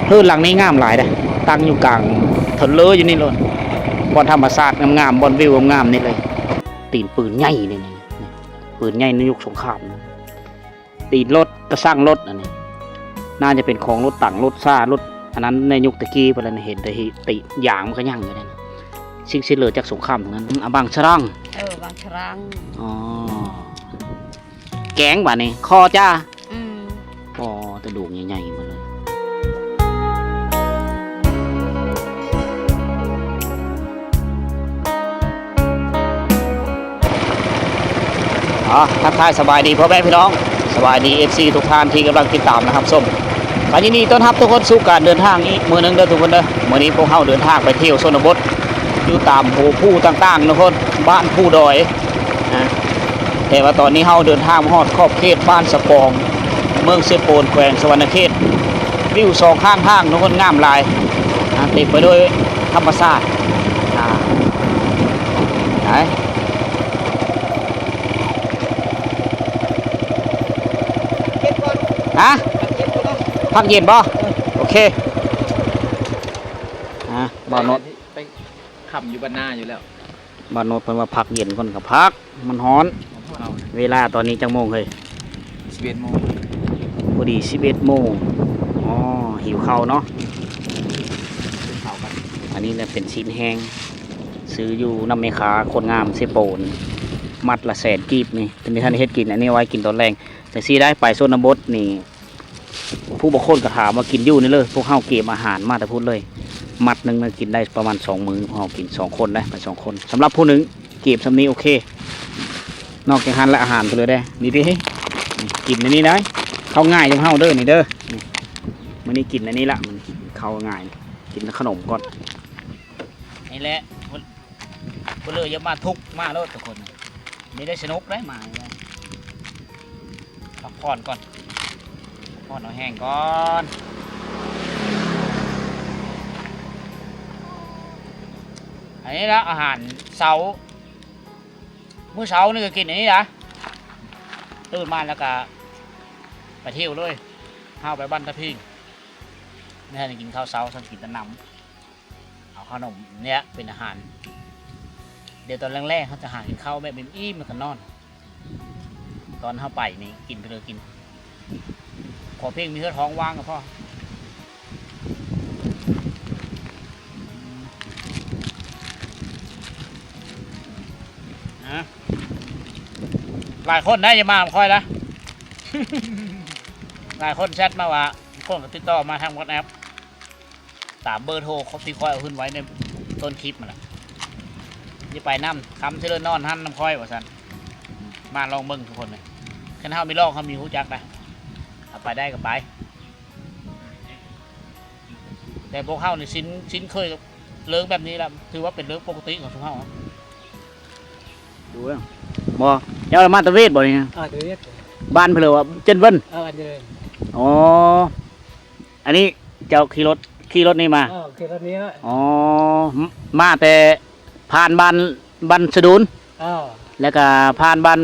ເຮືອນຫຼັງນີ້ງາມຫຼາຍເດ້ ຕັ້ງຢູ່ກາງທະເລີຢູ່ນີ້ໂລດ ບ່ອນທຳມະຊາດງາມໆ ບ່ອນວິວງາມໆນີ້ເລີຍ. ຕີນປືນໃຫຍ່ນີ້ ນີ້ ນີ້ ປືນໃຫຍ່ໃນຍຸກສົງຄາມ. ຕີນລົດ ກະຊັງລົດ ອັນນີ້ ໜ້າຈະເປັນຂອງລົດຕັງ ລົດຊ້າ ລົດອັນນັ້ນ ໃນຍຸກແຕ່ກີ້ພຸ້ນແຫຼະ ເຫັນແຕ່ທີ່ຕີນຢາງມັນກະຍັງຢູ່ນັ້ນ. ສິ່ງສິ້ນເຫຼືອຈາກສົງຄາມທັງນັ້ນ. ອາ ບັງສະຣອງ ເອີ ບັງສະຣອງ. ອໍ ແກງບາດນີ້ ຄໍຈ້າ. ອືມ ອໍ ແຕ່ໂດງໃຫຍ່ໆໝົດເລີຍ. ອໍ ທັກທາຍສະບາຍດີພໍ່ແມ່ພີ່ນ້ອງ ສະບາຍດີເອັຟຊີທຸກທ່ານທີ່ກຳລັງຕິດຕາມ ແລະ ຮັບຊົມ. ກະຍິນດີຕ້ອນຮັບທຸກຄົນສູ່ການເດີນທາງອີກມື້ໜຶ່ງເດີທຸກຄົນເດີ. ມື້ນີ້ພວກເຮົາເດີນທາງໄປທ່ຽວຊົນນະບົດ ຢູ່ຕາມພູພູຕ່າງໆ ທຸກຄົນ ບ້ານພູດອຍ ນະ ແຕ່ວ່າຕອນນີ້ເຮົາເດີນທາງມາຮອດຂອບເຂດບ້ານສະປອງ ເມືອງເຊໂປນ ແຂວງສະຫວັນນະເຂດ. ວິວສອງຂ້າງທາງທຸກຄົນ ງາມຫຼາຍ ນະ ເຕັມໄປດ້ວຍທຳມະຊາດ. ອາ ໄປ ຮະ? ພັກເຢັນບໍ່? ໂອເຄ ອາ ບ່າວໂນດ ໄປຄ້ຳຢູ່ບ້ານນາຢູ່ແລ້ວ. ບ່າວໂນດເພິ່ນວ່າພັກເຢັນກ່ອນກະພັກ ມັນຮ້ອນ. ເວລາຕອນນີ້ຈັກໂມງເຮີ້ຍ? ສິບເອັດໂມງ ພໍດີສິບເອັດໂມງ. ອໍ ຫິວເຂົ້າເນາະ ກິນເຂົ້າກັນ. ອັນນີ້ແຫຼະເປັນຊີ້ນແຫ້ງ ຊື້ຢູ່ນຳແມ່ຄ້າຄົນງາມເຊໂປນ ມັດລະແສນກີບນີ້ ເພິ່ນບໍ່ທັນເຮັດກິນ ອັນນີ້ເອົາໄວ້ກິນຕອນແລງ. ຈັ່ງຊີ້ໄດ໋ ໄປຊົນນະບົດນີ້ ຜູ້ບາງຄົນກະຖາມວ່າກິນຢູ່ນີ້ເລີຍ ພວກເຮົາກຽມອາຫານມາແຕ່ພຸ້ນເລີຍ. ມັດໜຶ່ງນະກິນໄດ້ປະມານສອງມື້ ພວກເຮົາກິນສອງຄົນໄດ໋ ໄປສອງຄົນ. ສຳລັບຜູ້ໜຶ່ງກຽມຊ່ຳນີ້ໂອເຄ. ນອກຈາກຫັ້ນລະອາຫານເພິ່ນເລີຍເດ້ ນີ້ຕິ ກິນອັນນີ້ໄດ໋ ເຂົ້າງ່າຍນຳເຮົາເດີນີ້ເດີ. ມື້ນີ້ກິນອັນນີ້ລະ ເຂົ້າງ່າຍ ກິນຂະໜົມກ່ອນ. ນີ້ແຫຼະ ຜູ້ເລີຍຢ່າມາທຸກ ມາໂລດທຸກຄົນ ນີ້ໄດ້ສະໜຸກໄດ໋ ມາພັກຜ່ອນກ່ອນ ພັກຜ່ອນເອົາແຮງກ່ອນ. ອັນນີ້ລະອາຫານເຊົ້າ ມື້ເຊົ້ານີ້ກະກິນອັນນີ້ລະ ຕື່ນມາແລ້ວກະໄປທ່ຽວເລີຍ ເຮົາໄປບ້ານຕາພິງ ແມ່ນກິນເຂົ້າເຊົ້າ ຊັ້ນກິນແຕ່ນ້ຳ. ເອົາຂະໜົມນີ້ເປັນອາຫານ ດຽວຕອນແລງໆ ເຮົາຈະຫາກິນເຂົ້າແບບອີ່ມໆ ແລ້ວກະນອນ. ຕອນເຮົາໄປນີ້ກິນໄປເລີຍ ກິນ ຂໍພຽງມີເຮືອທ້ອງວ່າງກະພໍ. ອາ ຫຼາຍຄົນໄດ໋ ຢ່າມານຳຂ້ອຍນະ ຫຼາຍຄົນແຊັດມາວ່າ ຄົນກະຕິດຕໍ່ມາທາງວັອດແອັບ ຕາມເບີໂທທີ່ຂ້ອຍເອົາຂຶ້ນໄວ້ໃນຕົ້ນຄລິບຫັ້ນລະ ຊິໄປນຳ ຄຳຊິເລີນນອນຫັ້ນນຳຂ້ອຍວ່າຊັ້ນ. ມາລອງເບິ່ງທຸກຄົນເລີຍ ຄັນເຮົາມີລອກ ເຮົາມີຮູ້ຈັກໄດ໋ ເຮົາໄປໄດ້ກະໄປ. ແຕ່ພວກເຮົານີ້ຊິນ ຊິນເຄີຍກັບເລື່ອງແບບນີ້ລະ ຖືວ່າເປັນເລື່ອງປົກກະຕິຂອງຊຸມເຮົາ. ບໍ່ ເຈົ້າມາຕະເວດບໍ່ນີ້? ເອີ ຕະເວດ. ບ້ານເພິ່ນເອີ້ນວ່າເຈີນເວິນ. ເອີ ເຈີນເວີນ. ອໍ ອັນນີ້ເຈົ້າຂີ່ລົດ ຂີ່ລົດນີ້ມາ? ເອີ ຂີ່ລົດນີ້. ອໍ ມາແຕ່ຜ່ານບ້ານ ບ້ານສະດູນ ເອີ ແລ້ວກະຜ່ານບ້ານ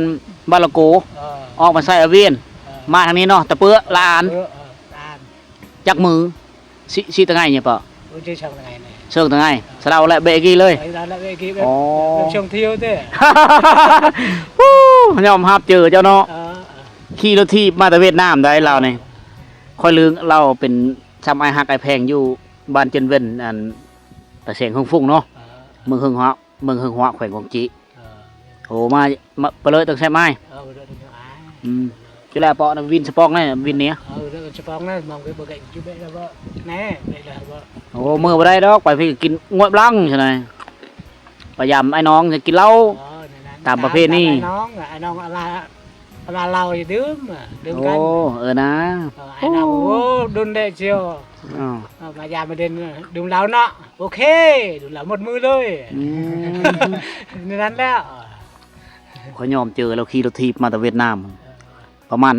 ບ້ານລະໂກ ເອີ ອອກມາໃສ່ອາວຽນ ເອີ ມາທາງນີ້ເນາະ ຕະເປືອ ເອີ ລະອານ ເອີ ເອີ ລະອານ. ຈັກມື້? ຊິ ຊິຕະໄງນີ້ເປາະ? ໂອ້ຍ ຊິເຊີງຕະໄງນີ້ ເຊີງຕະໄງ ເອີ ສະເດາແລະເບກີເລີຍ. ເອີ ສະເດາແລະເບກີ ອໍ ເປັນຊ່ວງທ່ຽວເດ້. ຍອມຮັບເຈີເຈົ້າເນາະ. ເອີ ເອີ ຂີ່ລົດຖີບມາແຕ່ຫວຽດນາມໄດ໋ລາວນີ້. ເອີ ຂ້ອຍລືມ ລາວເປັນຊ່ຳອ້າຍຮັກອ້າຍແພງຢູ່ບ້ານເຈີນເວີນ ອັນ ຕາແສງເຮືອງຟຸ້ງເນາະ. ເອີ ເມືອງເຮືອງຮວະ ເມືອງເຮືອງຮວະ ແຂວງກວາງຈີ. ເອີ ໂອ້ ມາ ມາ ໄປເລີຍ ຕ້ອງແຊບອ້າຍ. ເອີ ໄປເລີຍ ຕ້ອງແຊບອ້າຍ. ອືມ ຈຸແລປອນະ ວິນສະປອງນະ ວິນເນຍ. ເອີ ສະປອງນະ ມອງໄປບໍ່ໄກ ຈຸແບລະບໍ່ ແນ່ ໄປລະບໍ່. ໂອ້ ເມືອບໍ່ໄດ້ດອກ ໄປພີ້ກິນງວດບລັງຊັ້ນນະ ໄປຢາມອ້າຍນ້ອງ ກິນເຫຼົ້າ. ເອີ ນັ້ນໆ ຕາມປະເພນີ ຕາມອ້າຍນ້ອງ ອ້າຍນ້ອງອາລາ ອາລາເຫຼົ້າ ດື່ມ ດື່ມກັນ. ໂອ້ ເອີນະ ເອີ ອ້າຍນ້ອງ. ໂອ້ ໂອ້ ດົນແດ່ຈຽວ. ເອີ ເອີ ມາຢາມມາເດັ່ນ ດື່ມເຫຼົ້າເນາະ. ໂອເຄ ດູແລ້ວໝົດມື້ເລີຍ. ອືມ ແນວນັ້ນແຫຼະ. ຂ້ອຍຍອມເຈີລາວຂີ່ລົດຖີບມາແຕ່ຫວຽດນາມ ປະມານ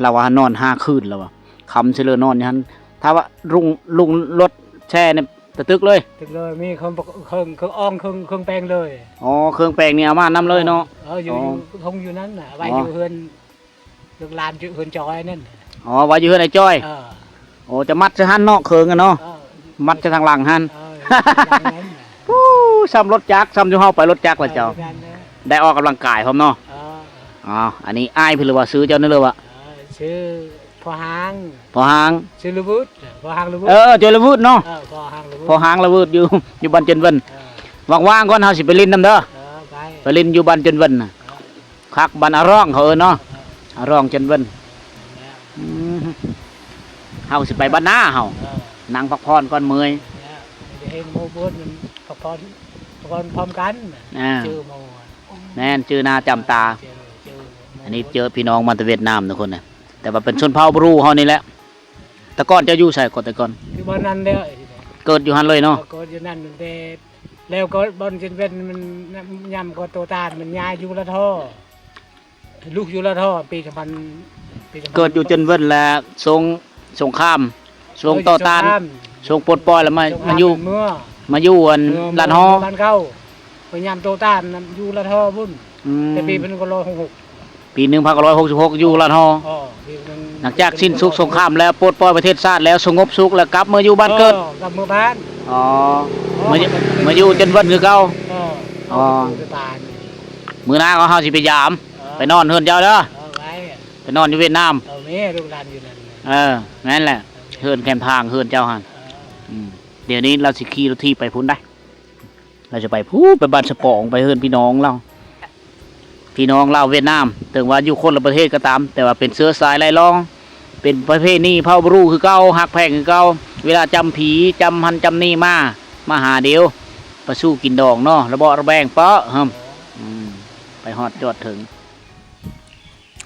ລາວວ່ານອນຫ້າຄືນ ລາວວ່າ ຄຳຊິເລີນອນຢູ່ຫັ້ນ. ຖ້າວ່າລຸງ ລຸງລົດແຊ່ນີ້ ຕະຕຶກເລີຍ ຕຶກເລີຍ. ມີເຄື່ອງ ເຄື່ອງ ເຄື່ອງອອງ ເຄື່ອງ ເຄື່ອງແປງເລີຍ. ອໍ ເຄື່ອງແປງນີ້ເອົາມານຳເລີຍເນາະ. ເອີ ຢູ່ ອໍ ຢູ່ທົ່ງຢູ່ນັ້ນນະ ໄວ້ ອໍ ຢູ່ເຮືອນ ລູກຫຼານຢູ່ເຮືອນຈອຍນັ້ນ. ອໍ ໄວ້ຢູ່ເຮືອນອ້າຍຈອຍ. ເອີ ໂອ້ ຈະມັດໃສ່ຫັ້ນເນາະ ເຄິ່ງຫັ້ນເນາະ ເອີ ມັດໃສ່ທາງຫຼັງຫັ້ນ ເອີ ທາງຫຼັງນັ້ນ ໂອ້ ສ່ຳລົດຈັກ ສ່ຳຢູ່ເຮົາໄປລົດຈັກລະເຈົ້າ ເອີ ແມ່ນເດີ ໄດ້ອອກກຳລັງກາຍພ້ອມເນາະ ເອີ ອໍ ອັນນີ້ອ້າຍເພິ່ນ ຫຼືວ່າຊື່ເຈົ້ານີ້ ຫຼືວ່າ ເອີ ຊື່ພໍ່ຫາງ ພໍ່ຫາງ ຊື່ລະວືດ ພໍ່ຫາງລະວືດ ເອີ ເຈົ້າລະວືດເນາະ ເອີ ພໍ່ຫາງລະວືດ ພໍ່ຫາງລະວືດ ຢູ່ ຢູ່ບ້ານເຈີນເວີນ ເອີ ວ່າງໆກ່ອນເຮົາຊິໄປຫຼິ້ນນຳເດີ ເອີ ໄປ ໄປຫຼິ້ນຢູ່ບ້ານເຈີນເວີນນະ ເອີ ຄັກ ບ້ານອາຣອງເຂົາເອີ້ນເນາະ ເອີ ອາຣອງເຈີນເວີນ ແມ່ນແລ້ວ ອືມ ເຮົາຊິໄປບ້ານນາເຮົາ ເອີ ນັ່ງພັກຜ່ອນກ່ອນເມື່ອຍ ແມ່ນແລ້ວ ເຮັດໃຫ້ໝູ່ເພິ່ນພັກຜ່ອນ ພັກຜ່ອນພ້ອມກັນ ອ່າ ຈື່ໝູ່ ແມ່ນ ຈື່ໜ້າຈຳຕາ ເອີ ຈື່ ອັນນີ້ເຈີພີ່ນ້ອງມາແຕ່ຫວຽດນາມທຸກຄົນນະ ແຕ່ວ່າເປັນຊົນເຜົ່າບຣູເຮົານີ້ແຫຼະ ແຕ່ກ່ອນເຈົ້າຢູ່ໃສ ກ່ອນ ແຕ່ກ່ອນ ຢູ່ບ້ານນັ້ນແຫຼະ ເກີດຢູ່ຫັ້ນເລີຍເນາະ ເອີ ເກີດຢູ່ນັ້ນແຕ່ ແລ້ວກໍບ່ອນເຈີນເວີນມັນ ຍາມກໍໂຕຕານມັນຍ້າຍຢູ່ລະທໍ ລູກຢູ່ລະທໍ ປີສອງພັນ ປີສອງພັນ ເກີດຢູ່ເຈີນເວີນ ແລະ ຊ່ວງສົງຄາມ ຊ່ວງຕໍ່ຕ້ານ ເອີ ຢູ່ສົງຄາມ ຊ່ວງປົດປ່ອຍ ແລ້ວມາ ສົງຄາມ ມາຢູ່ ເມືອ ມາຢູ່ອັນ ເມືອ ລາດຫໍ ເມືອບ້ານເກົ່າ ພະຍາຍາມໂຕຕ້ານນຳຢູ່ລະທໍພຸ້ນ ອືມ ແຕ່ປີພັນເກົ້າຮ້ອຍຫົກສິບຫົກ ປີໜຶ່ງພັນເກົ້າຮ້ອຍຫົກສິບຫົກ ຢູ່ລາດຫໍ ເອີ ປີໜຶ່ງ ຫຼັງຈາກສິ້ນສຸດສົງຄາມແລ້ວ ປົດປ່ອຍປະເທດຊາດແລ້ວ ສະຫງົບສຸກແລ້ວ ກັບເມືອຢູ່ບ້ານເກີດ ເອີ ກັບເມືອບ້ານ ອໍ ເອີ ມາ ມາຢູ່ເຈີນເວີນຄືເກົ່າ ເອີ ອໍ ມື້ໜ້າກໍເຮົາຊິໄປຢາມ ເອີ ໄປນອນເຮືອນເຈົ້າເດີ ເອີ ໄປ ໄປນອນຢູ່ຫວຽດນາມ ເອີ ແມ່ລູກຫຼານຢູ່ນັ້ນ ເອີ ແມ່ນແຫຼະ ເອີ ເຮືອນແຄມທາງເຮືອນເຈົ້າຫັ້ນ ເອີ ອືມ ດຽວນີ້ລາວຊິຂີ່ລົດຖີບໄປພຸ້ນໄດ໋ ລາວຈະໄປພຸ້ນ ໄປບ້ານສະປອງ ໄປເຮືອນພີ່ນ້ອງລາວ ພີ່ນ້ອງລາວຫວຽດນາມ ເຖິງວ່າຢູ່ຄົນລະປະເທດກໍຕາມ ແຕ່ວ່າເປັນເຊື້ອສາຍໄລ່ລອງ ເປັນປະເພນີເຜົ່າບຣູຄືເກົ່າ ຮັກແພງຄືເກົ່າ ເວລາຈຳຜີ ຈຳຫັ້ນຈຳນີ້ມາ ມາຫາດຽວ ປະຊູກິນດອງເນາະ ລະເບາະລະແບງເປາະ ເຮີ້ມ ອືມ ໄປຮອດຈອດເຖິງ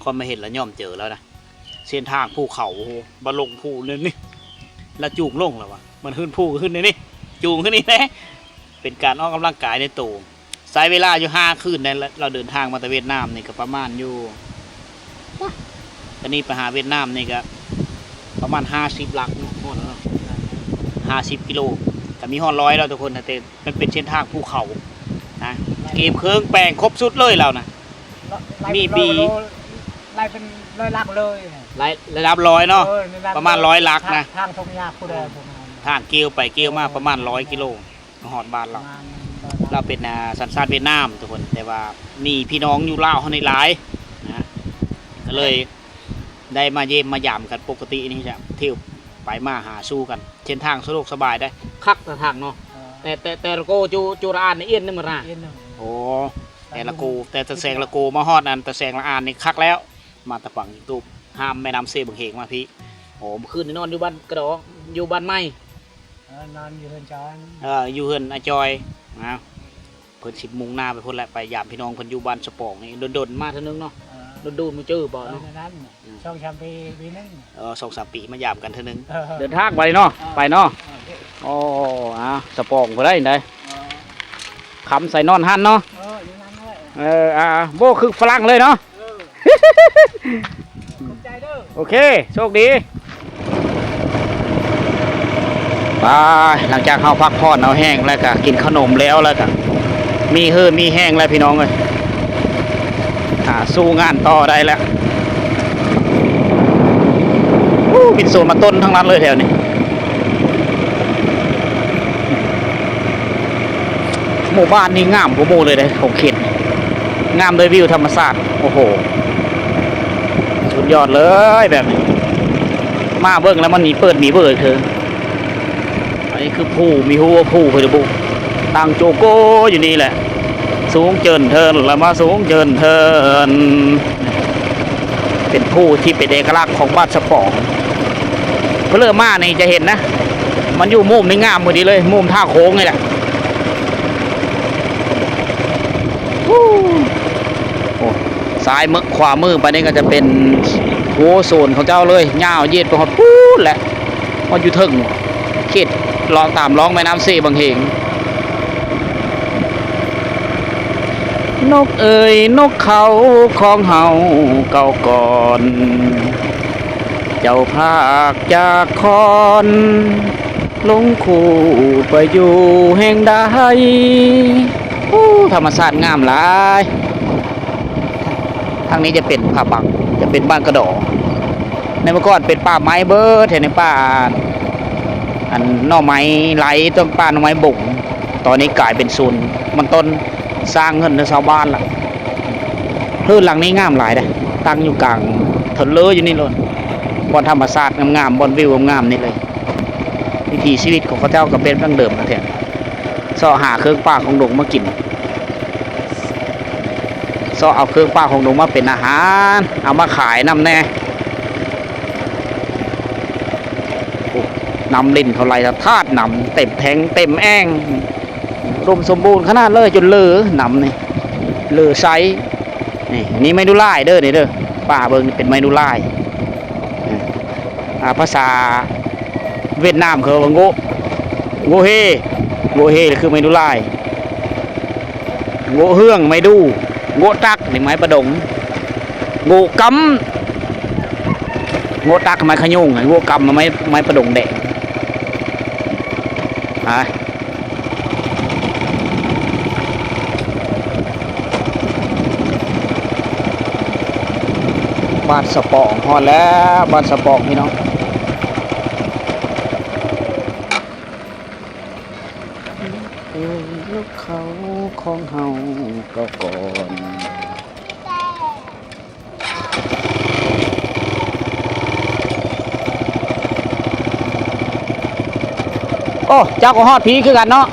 ຂ້ອຍມາເຫັນລະຍ່ອມເຈີລາວນະ ເສັ້ນທາງພູເຂົາ ໂອ້ໂຫ ບາລົງພູນີ້ ລະຈູງລົງລະວ່າ ມັນຂຶ້ນພູຂຶ້ນນີ້ ຈູງຂຶ້ນນີ້ແຫຼະ ເປັນການອອກກຳລັງກາຍໃນໂຕ ໃຊ້ເວລາຢູ່ຫ້າຄືນໄດ໋ ລາວເດີນທາງມາແຕ່ຫວຽດນາມນີ້ກໍປະມານຢູ່ ອັນນີ້ໄປຫາຫວຽດນາມນີ້ກໍປະມານຫ້າສິບຫຼັກເນາະ ຮອດແລ້ວເນາະ ຫ້າສິບກິໂລ ກໍມີຮອດຮ້ອຍແລ້ວທຸກຄົນ ແຕ່ມັນເປັນເສັ້ນທາງພູເຂົານະ ເກັບເຄື່ອງແປງຄົບຊຸດເລີຍລາວນະ ມີບີ ໄລ່ເປັນຮ້ອຍຫຼັກເລີຍ ໄລ່ລະດັບຮ້ອຍເນາະ ເອີ ລະດັບ ປະມານຮ້ອຍຫຼັກນະ ທາງທົ່ງຫຍ້າພູແດງ ທາງກ່ຽວໄປກ່ຽວມາປະມານຮ້ອຍກິໂລ ມາຮອດບ້ານລາວ ລາວເປັນ ອ່າ ສັນຊາດຫວຽດນາມທຸກຄົນ ແຕ່ວ່າມີພີ່ນ້ອງຢູ່ລາວເຮົານີ້ຫຼາຍນະ ກໍເລີຍໄດ້ມາຢ້ຽມມາຢາມກັນ ປົກກະຕິນີ້ຈະທ່ຽວໄປມາຫາສູ່ກັນ ເສັ້ນທາງສະດວກສະບາຍເດ້ ຄັກແຕ່ທາງເນາະ ເອີ ແຕ່ ແຕ່ ແຕ່ລະໂກຈູ ຈູລະອານນີ້ ເອັນໜຶ່ງ ມັນນະ ເອັນໜຶ່ງ ໂອ້ ແຕ່ລະໂກ ແຕ່ຕາແສງລະໂກມາຮອດອັນຕາແສງລະອານນີ້ຄັກແລ້ວ ມາແຕ່ຝັ່ງຕູບ ຂ້າມແມ່ນ້ຳເຊບັງເຫງມາພີ້ ໂອ້ ມື້ຄືນນີ້ນອນຢູ່ບ້ານກະດໍ ຢູ່ບ້ານໃໝ່ ເອີ ນອນຢູ່ເຮືອນຈອຍ ເອີ ຢູ່ເຮືອນອາຈອຍນະ ເພິ່ນຊິມຸ່ງໜ້າໄປພຸ້ນແຫຼະ ໄປຢາມພີ່ນ້ອງເພິ່ນຢູ່ບ້ານສະປອງນີ້ ດົນໆມາເທື່ອໜຶ່ງເນາະ ເອີ ດົນໆມາເຈີບໍ່ເນາະ ເອີ ນັ້ນ ອືມ ສອງສາມປີ ປີໜຶ່ງ ເອີ ສອງສາມປີມາຢາມກັນເທື່ອໜຶ່ງ ເອີ ເດີນທາງໄປເນາະ ເອີ ໄປເນາະ ເອີ ໂອ້ ອ່າ ສະປອງບໍ່ໄດ້ໃດ ເອີ ຄຳໃສ່ນອນຫັ້ນເນາະ ເອີ ຢູ່ນັ້ນເລີຍ ເອີ ອ່າ ໂອ້ ຄືຝຣັ່ງເລີຍເນາະ ເອີ ຂອບໃຈເດີ ໂອເຄ ໂຊກດີ ໄປ ຫຼັງຈາກເຮົາພັກຜ່ອນເອົາແຮງແລ້ວກະກິນຂະໜົມແລ້ວ ແລ້ວກະມີເຫື່ອມີແຮງແລ້ວພີ່ນ້ອງເອີຍ ອ່າ ສູ້ງານຕໍ່ໄດ້ແລ້ວ ໂອ້ ມີແຕ່ສວນມັນຕົ້ນທັງນັ້ນເລີຍແຖວນີ້ ໝູ່ບ້ານນີ້ງາມກວ່າໝູ່ເລີຍເດ້ ຂົງເຂດ ງາມໂດຍວິວທຳມະຊາດ ໂອ້ໂຫ ສຸດຍອດເລີຍແບບນີ້ ມາເບິ່ງແລ້ວມັນມີເປີດມີເບີດຄື ອັນນີ້ຄືພູ ມີຮູ້ວ່າພູເພິ່ນບໍ່ ຕັ້ງໂຈໂກຢູ່ນີ້ແຫຼະ ສູງເຈີນເທີນ ລະມາສູງເຈີນເທີນ ເປັນພູທີ່ເປັນເອກະລັກຂອງບ້ານສະປອງ ເພິ່ນເລີ່ມມານີ້ຈະເຫັນນະ ມັນຢູ່ມຸມນີ້ງາມພໍດີເລີຍ ມຸມທ່າໂຄ້ງນີ້ແຫຼະ ໂອ້ ຊ້າຍມື ຂວາມືໄປນີ້ກໍຈະເປັນ ໂອ້ ໂຊນຂອງເຈົ້າເລີຍ ຍາວເຢັດໄປຮອດພຸ້ນແຫຼະ ຮອດຢູ່ເທິງ ເຂດເລາະຕາມລ່ອງແມ່ນ້ຳເຊບັງເຫງ ນົກເອີຍ ນົກເຂົາຂອງເຮົາເກົ່າກ່ອນ ເຈົ້າພາກຈາກຄອນ ລົງຄູ່ໄປຢູ່ແຫ່ງໃດ ໂອ້ ທຳມະຊາດງາມຫຼາຍ ທາງນີ້ຈະເປັນຜາບັງ ຈະເປັນບ້ານກະດໍ ໃນ ເມື່ອກ່ອນເປັນປ່າໄມ້ເບີດ ແຖວນີ້ປ່າ ອັນໜໍ່ໄມ້ໄຫຼ ຕ້ອງປ່າໜໍ່ໄມ້ບົງ ຕອນນີ້ກາຍເປັນສວນມັນຕົ້ນ ສ້າງເງິນໃຫ້ຊາວບ້ານລະ. ເຮືອນຫຼັງນີ້ງາມຫຼາຍເດ້ ຕັ້ງຢູ່ກາງເທິງເລີຢູ່ນີ້ໂລດ ບ່ອນທຳມະຊາດງາມໆ ບ່ອນວິວງາມໆນີ້ເລີຍ. ວິຖີຊີວິດຂອງເຂົາເຈົ້າກໍເປັນດັ່ງເດີມນະ ແທ້ ເຊາະຫາເຄື່ອງປ່າຂອງດົງມາກິນ ເຊາະເອົາເຄື່ອງປ່າຂອງດົງມາເປັນອາຫານ ເອົາມາຂາຍນຳແດ່. ໂອ້ ນ້ຳລິນເຂົາໄຫຼທາດ ນ້ຳເຕັມແທ້ງເຕັມແອ່ງ ອຸດົມສົມບູນຂະໜາດເລີຍ ຈົນເລີນ້ຳນີ້ ເລີໃສ. ນີ້ ອັນນີ້ໄມ້ດູລາຍເດີ ນີ້ເດີ ປ້າເບິ່ງ ນີ້ເປັນໄມ້ດູລາຍ. ອ່າ ພາສາຫວຽດນາມເຂົາວ່າ ໂງ ໂງເຮ ໂງເຮ ຄືໄມ້ດູລາຍ. ໂງເຮືອງ ໄມ້ດູ່ ໂງຕັກ ນີ້ໄມ້ປະດົງ ໂງກຳ ໂງຕັກ ໄມ້ຂະໂຍງ ໂງກຳ ໄມ້ ໄມ້ປະດົງແດງ. ໄປ ບ້ານສະປອງ ຮອດແລ້ວ ບ້ານສະປອງ ພີ່ນ້ອງ. ເອີ ນກເຂົາຂອງເຮົາກໍກ່ອນ. ໂອ້ ເຈົ້າກໍຮອດພີ້ຄືກັນເນາະ.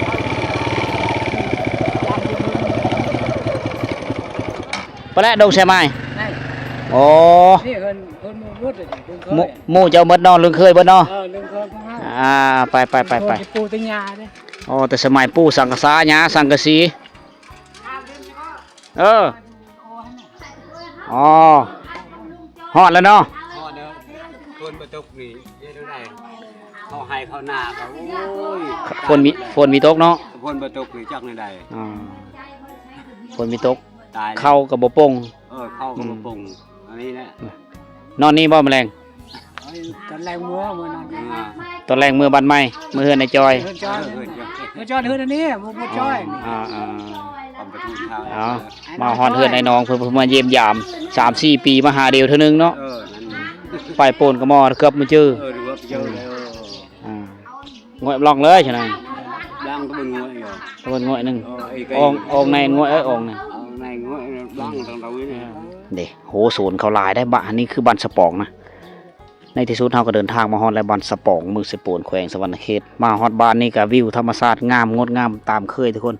ໄປແລ້ວ ດົງແຊມາຍ. ໂອ້ ນີ້ເພິ່ນ ເພິ່ນໝູ່ໝົດເລີຍ ລຸງເຄີຍ ໝູ່ ໝູ່ເຈົ້າໝົດເນາະ ລຸງເຄີຍເບິດເນາະ. ເອີ ລຸງເຄີຍຂອງເຮົາ. ອ່າ ໄປໆໆໆ ປູ່ຕາຍາເດ້. ອໍ ແຕ່ສະໄໝປູ່ສັງກະສາ ຍາສັງກະສີ. ເອີ ອໍ ຮອດແລ້ວເນາະ. ຮອດແລ້ວ ຝົນບໍ່ຕົກນີ້ເຮັດແນວໃດ? ເຂົ້າໄຮ່ເຂົ້ານາກໍ ໂອ້ຍ ຝົນມີ ຝົນມີຕົກເນາະ. ຝົນບໍ່ຕົກນີ້ຈັກແນວໃດ? ອໍ ຝົນມີຕົກ ຕາຍແລ້ວ ເຂົ້າກໍບໍ່ປົ່ງ. ເອີ ເຂົ້າກໍບໍ່ປົ່ງ. ອືມ ອັນນີ້ແຫຼະ. ນອນນີ້ບໍ່ມື້ແລງ? ຕອນແລງເມືອ ເມືອນອນຢູ່. ອ່າ ຕອນແລງເມືອບ້ານໃໝ່ ເມືອເຮືອນນາຍຈອຍ. ເຮືອນຈອຍ ເຮືອນຈອຍ ເຮືອນອັນນີ້ ໝູ່ຈອຍ. ອ່າໆ ເອົາ ມາຮອດເຮືອນອ້າຍນ້ອງເພິ່ນ ເພິ່ນມາຢ້ຽມຢາມ ສາມສີ່ປີມາຫາດຽວເທື່ອໜຶ່ງເນາະ. ເອີ ໄປໂປນກະໝໍ້ເກືອບມາເຈີ. ເອີ ເກືອບເຈີແລ້ວ. ອ່າ ງວຍບລັອກເລີຍຊັ້ນນະ. ບລັອກກໍເບິ່ງງວຍຢູ່ ເບິ່ງງວຍໜຶ່ງ. ເອີ ອອງ ອອງໃນງວຍ ເອີ ອອງໃນ ອອງໃນງວຍບລັອກ ອືມ ຕ້ອງເອົາໄວ້ນີ້. ເດ້ ໂຫ ສວນເຂົາຫຼາຍໄດ໋ບະ. ອັນນີ້ຄືບ້ານສະປອງນະ. ໃນທີ່ສຸດເຮົາກໍເດີນທາງມາຮອດແລ້ວ ບ້ານສະປອງ ເມືອງເຊໂປນ ແຂວງສະຫວັນນະເຂດ. ມາຮອດບ້ານນີ້ກໍວິວທຳມະຊາດງາມ ງົດງາມຕາມເຄີຍທຸກຄົນ.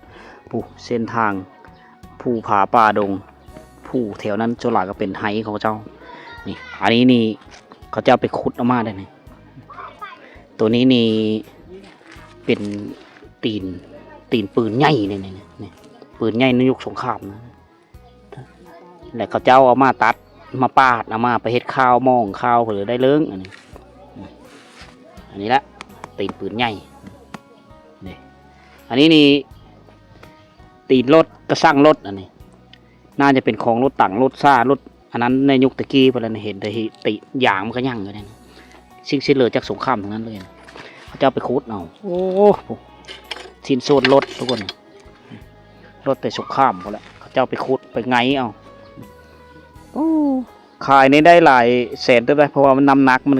ຜູ້ ເສັ້ນທາງ ພູຜາປ່າດົງ ຜູ້ແຖວນັ້ນສ່ວນຫຼາຍກໍເປັນໄຮ່ຂອງເຂົາເຈົ້າ. ນີ້ ອັນນີ້ນີ້ ເຂົາເຈົ້າໄປຂຸດເອົາມາໄດ້ນີ້. ໂຕນີ້ນີ້ເປັນຕີນ ຕີນປືນໃຫຍ່ນີ້ ນີ້ ນີ້ ປືນໃຫຍ່ໃນຍຸກສົງຄາມນະ. ແລ້ວເຂົາເຈົ້າເອົາມາຕັດ ມາປາດ ເອົາມາໄປເຮັດຂ່າວມອງ ຂ່າວເພິ່ນໄດ້ເລີງ. ອັນນີ້ ອັນນີ້ລະ ຕີນປືນໃຫຍ່ນີ້. ອັນນີ້ນີ້ ຕີນລົດ ກະສັງລົດ ອັນນີ້ ໜ້າຈະເປັນຂອງລົດຕັງ ລົດຊາ ລົດອັນນັ້ນ ໃນຍຸກແຕ່ກີ້ພຸ້ນແຫຼະ. ເຫັນແຕ່ຕິ ຢາງມັນກໍຍັງຢູ່ນີ້ ສິ່ງທີ່ເຫຼືອຈາກສົງຄາມທັງນັ້ນເລີຍ. ເຂົາເຈົ້າໄປຂຸດເອົາ ໂອ້ ຊິ້ນສ່ວນລົດທຸກຄົນ ລົດແຕ່ສົງຄາມພຸ້ນແຫຼະ ເຂົາເຈົ້າໄປຂຸດໄປໄຫງເອົາ. ໂອ້ ຂາຍນີ້ໄດ້ຫຼາຍແສນເຕີບໄດ໋ ເພາະວ່າມັນນ້ຳໜັກມັນ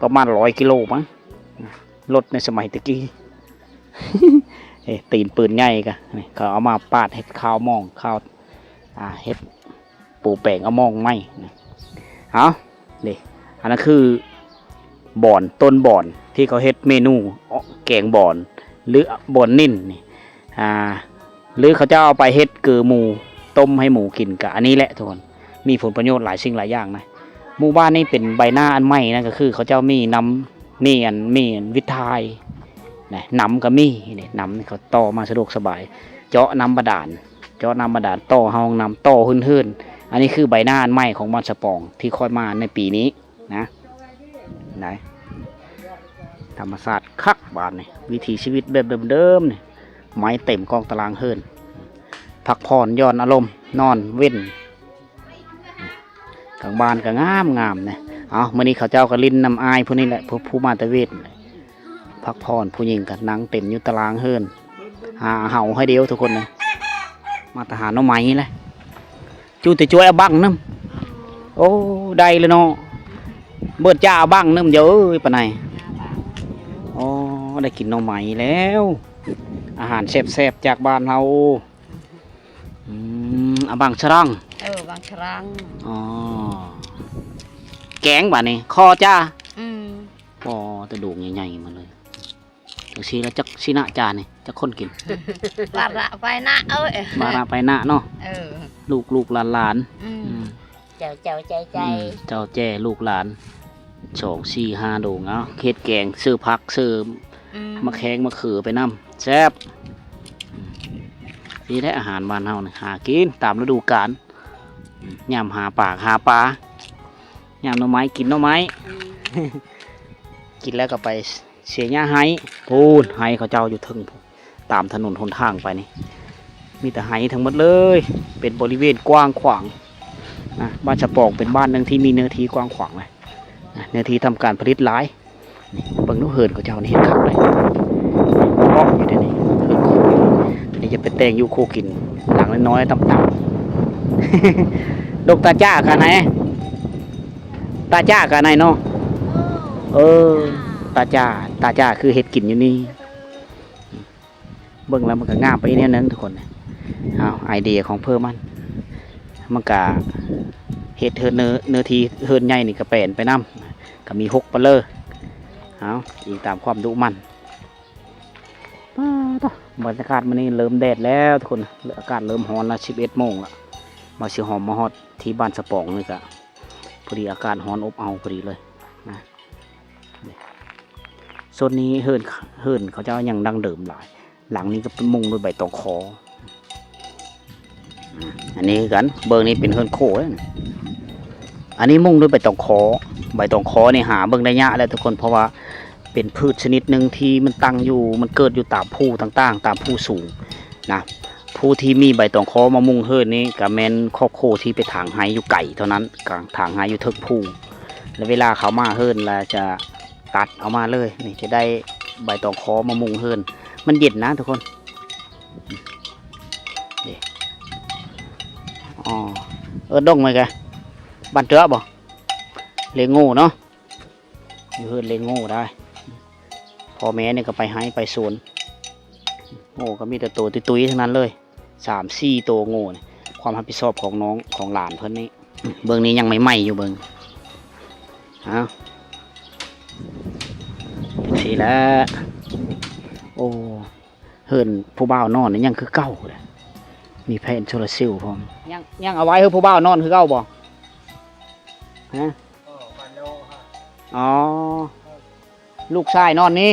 ປະມານຮ້ອຍກິໂລມັງ ລົດໃນສະໄໝແຕ່ກີ້. ເອີ ຕີນປືນໃຫຍ່ກະນີ້ ເຂົາເອົາມາປາດເຮັດຂ່າວມອງ ຂ່າວ ອ່າ ເຮັດປູແປງເອົາມອງໃໝ່ນະ. ເອົາ ນີ້ ອັນນັ້ນຄືບອນ ຕົ້ນບອນ ທີ່ເຂົາເຮັດເມນູ ແກງບອນ ຫຼື ບອນນິນນີ້ ອ່າ ຫຼື ເຂົາເຈົ້າເອົາໄປເຮັດເກີໝູ ຕົ້ມໃຫ້ໝູກິນ ກະອັນນີ້ແຫຼະທຸກຄົນ. ມີຜົນປະໂຫຍດຫຼາຍສິ່ງຫຼາຍຢ່າງນະ. ໝູ່ບ້ານນີ້ເປັນໃບໜ້າອັນໃໝ່ນະ ກໍຄືເຂົາເຈົ້າມີນ້ຳ ມີອັນ ມີອັນວິດຖ່າຍນະ ນ້ຳກໍມີເດ້ ນ້ຳນີ້ເຂົາຕໍ່ມາສະດວກສະບາຍ ເຈາະນ້ຳບາດານ ເຈາະນ້ຳບາດານ ຕໍ່ຫ້ອງນ້ຳ ຕໍ່ເຮືອນໆ. ອັນນີ້ຄືໃບໜ້າອັນໃໝ່ຂອງບ້ານສະປອງ ທີ່ຂ້ອຍມາໃນປີນີ້ນະ. ໄດ້ ທຳມະຊາດຄັກບາດນີ້ ວິຖີຊີວິດແບບເດີມໆນີ້ ໄມ້ເຕັມກອງຕາລາງເຮືອນ ພັກຜ່ອນຢ່ອນອາລົມ ນອນເວັນ ກາງບ້ານກໍງາມໆນະ. ເອົາ ມື້ນີ້ເຂົາເຈົ້າກໍຫຼິ້ນນຳອ້າຍຜູ້ນີ້ແຫຼະ ຜູ້ ຜູ້ມາແຕ່ຫວຽດ ພັກຜ່ອນ. ຜູ້ຍິງກໍນັ່ງເຕັມຢູ່ຕາລາງເຮືອນ ຫາເຫົາໃຫ້ດຽວທຸກຄົນນະ. ມາແຕ່ຫາໜໍ່ໄມ້ແຫຼະ ຈູແຕ່ຈວຍເອົາບັ້ງນຳ. ໂອ້ ໄດ້ແລ້ວເນາະ ເບີດຈ້າເອົາບັ້ງໜຶ່ງເດີເອີຍ ປາໄນ. ອໍ ໄດ້ກິນໜໍ່ໄມ້ແລ້ວ ອາຫານແຊບໆຈາກບ້ານເຮົາ. ອືມ ອາບັງສະລັງ ເອີ ບັງສະລັງ. ອໍ ແກງບາດນີ້ ຄໍຈ້າ. ອືມ ອໍ ແຕ່ໂດງໃຫຍ່ໆມາເລີຍ. ຈັ່ງຊີ້ລະ ຈັກຊິນະຈານນີ້ ຈັກຄົນກິນ? ບາລະໄປນະເອີຍ ບາລະໄປນະເນາະ. ເອີ ລູກໆຫຼານໆ. ອືມ ອືມ ເຈົ້າ ເຈົ້າ ໃຈ ໃຈ ອືມ ເຈົ້າແຈ້ລູກຫຼານ ສອງ ສີ່ ຫ້າ ໂດງ. ເອົາ ເຮັດແກງ ເສີມຜັກ ເສີມ ອືມ ໝາກແຂ້ງ ໝາກເຂືອໄປນຳ ແຊບ. ອືມ ນີ້ແຫຼະອາຫານບ້ານເຮົານີ້ ຫາກິນຕາມລະດູການ. ອືມ ຍາມຫາປາກຫາປາ ຍາມໜໍ່ໄມ້ກິນໜໍ່ໄມ້. ອືມ ກິນແລ້ວກໍໄປ ເສຍຫຍ້າໄຮ່ ພຸ້ນ ໄຮ່ເຂົາເຈົ້າຢູ່ເທິງພຸ້ນ ຕາມຖະໜົນຫົນທາງໄປນີ້ ມີແຕ່ໄຮ່ທັງໝົດເລີຍ ເປັນບໍລິເວນກວ້າງຂວາງນະ. ບ້ານສະປອງເປັນບ້ານໜຶ່ງທີ່ມີເນື້ອທີ່ກວ້າງຂວາງເລີຍນະ ເນື້ອທີ່ທຳການຜະລິດຫຼາຍ. ນີ້ເບິ່ງດູເຮືອນເຂົາເຈົ້ານີ້ ເຮັດຄັກເລີຍ ເກາະຢູ່ເດນີ້ ເຮືອນໂຄ. ອັນນີ້ຈະໄປແຕ່ງຢູ່ໂຄກິນ ຫຼັງນ້ອຍໆຕ່ຳໆ. ດົກຕາຈ້າກະໄນ ຕາຈ້າກະໄນເນາະ. ເອີ ຕາຈ້າ ຕາຈ້າຄືເຮັດກິນຢູ່ນີ້. ເບິ່ງແລ້ວມັນກໍງາມໄປອີກແນວໜຶ່ງທຸກຄົນ. ເອົາ ໄອເດຍຂອງເພິ່ນມັນ ມັນກະເຮັດເຮືອນ ເນື້ອ ເນື້ອທີ່ເຮືອນໃຫຍ່ນີ້ກະແປນໄປນຳ ກະມີຫົກປະເລີ. ເອົາ ອີງຕາມຄວາມດຸໝັ່ນ. ປາດໂທ້ ບັນຍາກາດມື້ນີ້ເລີ່ມແດດແລ້ວທຸກຄົນ ອາກາດເລີ່ມຮ້ອນລະ ສິບເອັດໂມງລະ. ມາຊິຫອມມາຮອດທີ່ບ້ານສະປອງນີ້ກະ ພໍດີອາກາດຮ້ອນອົບເອົາພໍດີເລີຍນະ. ນີ້ ໂຊນນີ້ເຮືອນ ເຮືອນເຂົາເຈົ້າຍັງດັ້ງເດີມຫຼາຍ. ຫຼັງນີ້ກໍເປັນມຸງດ້ວຍໃບຕອງຄໍ. ອາ ອັນນີ້ຄືກັນ ເບິ່ງນີ້ເປັນເຮືອນໂຄເດ້. ອັນນີ້ມຸງດ້ວຍໃບຕອງຄໍ. ໃບຕອງຄໍນີ້ຫາເບິ່ງໄດ້ຍາກແຫຼະທຸກຄົນ ເພາະວ່າເປັນພືດຊະນິດໜຶ່ງທີ່ມັນຕັ້ງຢູ່ ມັນເກີດຢູ່ຕາມພູຕ່າງໆ ຕາມພູສູງນະ. ຜູ້ທີ່ມີໃບຕອງຄໍມາມຸງເຮືອນນີ້ ກໍແມ່ນຄອບຄົວທີ່ໄປຖາງໄຮ່ຢູ່ໄກເທົ່ານັ້ນ ກາງຖາງໄຮ່ຢູ່ເທິງພູ. ແລະເວລາເຂົາມາເຮືອນລະຈະຕັດເອົາມາເລີຍ. ນີ້ຈະໄດ້ໃບຕອງຄໍມາມຸງເຮືອນ ມັນເຢັນນະທຸກຄົນ. ນີ້ ອໍ ເອີ້ນດົງໄໝກະ ບ້ານເຕີອບໍ່? ເລໂງ່ເນາະ ຢູ່ເຮືອນເລໂງ່ໄດ້. ພໍ່ແມ່ນີ້ກໍໄປໄຮ່ໄປສວນ. ໂອ້ ກໍມີແຕ່ໂຕຕຸ້ຍໆທັງນັ້ນເລີຍ ສາມສີ່ໂຕໂງ່ນີ້. ຄວາມຮັບຜິດຊອບຂອງນ້ອງ ຂອງຫຼານເພິ່ນນີ້. ເບິ່ງນີ້ຍັງໃໝ່ໆຢູ່ເບິ່ງ. ເອົາ ຈັ່ງຊີ້ແຫຼະ. ໂອ້ ເຮືອນຜູ້ບ່າວນອນນີ້ຍັງຄືເກົ່າເດ້ ມີແຜງໂຊລາເຊວພ້ອມ. ຍັງ ຍັງເອົາໄວ້ໃຫ້ຜູ້ບ່າວນອນຄືເກົ່າບໍ່? ຮະ? ອໍ ລູກຊາຍນອນນີ້.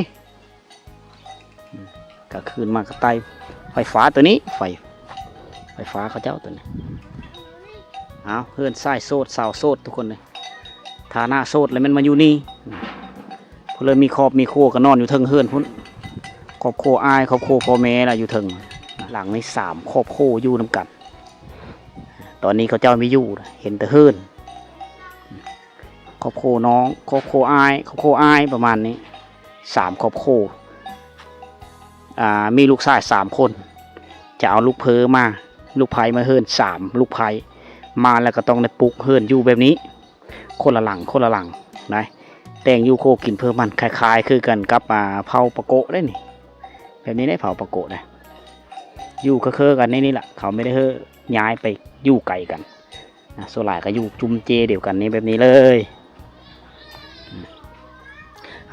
ກາງຄືນມາກໍໄຕ້ໄຟຟ້າໂຕນີ້ ໄຟ ໄຟຟ້າເຂົາເຈົ້າໂຕນີ້. ເອົາ ເຮືອນຊາຍໂສດ ສາວໂສດທຸກຄົນເລີຍ. ຖານະໂສດແລ້ວແມ່ນມາຢູ່ນີ້. ຜູ້ເລີຍມີຄອບມີຄົວກໍນອນຢູ່ເທິງເຮືອນພຸ້ນ. ຄອບຄົວອ້າຍ ຄອບຄົວພໍ່ແມ່ລະຢູ່ເທິງ. ຫຼັງນີ້ສາມຄອບຄົວຢູ່ນຳກັນ. ຕອນນີ້ເຂົາເຈົ້າມີຢູ່ ເຫັນແຕ່ເຮືອນ. ຄອບຄົວນ້ອງ ຄອບຄົວອ້າຍ ຄອບຄົວອ້າຍ ປະມານນີ້ ສາມຄອບຄົວ. ອ່າ ມີລູກຊາຍສາມຄົນ ຈະເອົາລູກເພີມາ ລູກໃພ້ມາເຮືອນສາມລູກໃພ້ ມາແລ້ວກໍຕ້ອງໄດ້ປຸກເຮືອນຢູ່ແບບນີ້ ຄົນລະຫຼັງ ຄົນລະຫຼັງໄດ໋. ແຕ່ງຢູ່ໂຄກິນເພີມັນ ຄ້າຍໆຄືກັນກັບ ອ່າ ເຜົ່າປາໂກະເດ້ນີ້. ແບບນີ້ເດ້ເຜົ່າປາໂກະນະ ຢູ່ເຄີໆກັນໃນນີ້ລະ ເຂົາບໍ່ໄດ້ເຮີ້ຍ້າຍໄປຢູ່ໄກກັນ. ນະ ສ່ວນຫຼາຍກໍຢູ່ຈຸ້ມເຈດຽວກັນນີ້ ແບບນີ້ເລີຍ.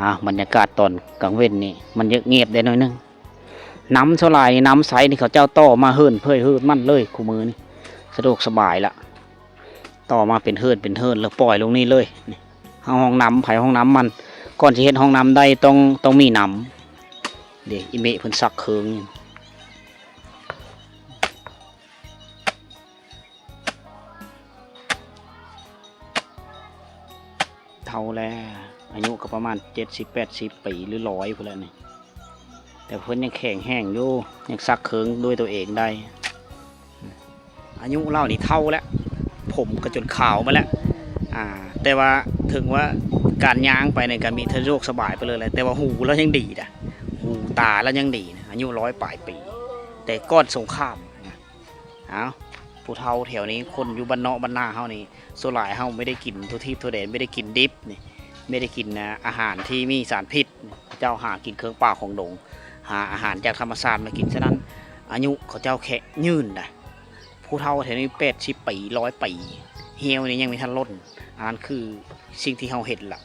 ອາ ບັນຍາກາດຕອນກາງເວັນນີ້ ມັນຍະງຽບໄດ້ໜ້ອຍໜຶ່ງ. ນ້ຳສ່ວນຫຼາຍນີ້ ນ້ຳໃສນີ້ ເຂົາເຈົ້າຕໍ່ມາເຮືອນໃຜເຮືອນມັນເລີຍ ຄູ່ມື້ນີ້ ສະດວກສະບາຍລະ. ຕໍ່ມາເປັນເຮືອນເປັນເຮືອນ ແລ້ວປ່ອຍລົງນີ້ເລີຍ. ນີ້ ເຮົາຫ້ອງນ້ຳໃຜຫ້ອງນ້ຳມັນ. ກ່ອນຊິເຮັດຫ້ອງນ້ຳໄດ້ ຕ້ອງ ຕ້ອງມີນ້ຳ. ເດ ອີເມະເພິ່ນຊັກເຄື່ອງຢູ່. ເຖົ້າແລ້ວ ອາຍຸກໍປະມານເຈັດສິບແປດສິບປີ ຫຼື ຮ້ອຍພຸ້ນແຫຼະນີ້ ແຕ່ເພິ່ນຍັງແຂງແຮງຢູ່ ຍັງຊັກເຄື່ອງດ້ວຍຕົວເອງໄດ້. ອາຍຸລາວນີ້ເຖົ້າແລ້ວ ຜົມກໍຈົນຂາວໝົດແລ້ວ. ອ່າ ແຕ່ວ່າເຖິງວ່າການຍ່າງໄປນີ້ກໍມີສະດວກສະບາຍໄປເລີຍແຫຼະ ແຕ່ວ່າຫູລາວຍັງດີນະ ຫູຕາລາວຍັງດີນະ ອາຍຸຮ້ອຍປາຍປີ ແຕ່ກ່ອນສົງຄາມ. ເອົາ ຜູ້ເຖົ້າແຖວນີ້ ຄົນຢູ່ບ້ານນອກບ້ານນາເຮົານີ້ ສ່ວນຫຼາຍເຮົາບໍ່ໄດ້ກິນທົ່ວທີບທົ່ວແດນ ບໍ່ໄດ້ກິນດິບນີ້ ບໍ່ໄດ້ກິນອາຫານທີ່ມີສານພິດ. ເຂົາເຈົ້າຫາກິນເຄື່ອງປ່າຂອງດົງ, ຫາອາຫານຈາກທຳມະຊາດມາກິນ. ສະນັ້ນ ອາຍຸເຂົາເຈົ້າແຂງຍືນນະ. ຜູ້ເຖົ້າແຖວນີ້ແປດສິບປີ, ຮ້ອຍປີ, ຮຽວນີ້ຍັງບໍ່ທັນຫຼົ່ນ. ອັນນັ້ນຄືສິ່ງທີ່ເຮົາເຫັນລະ.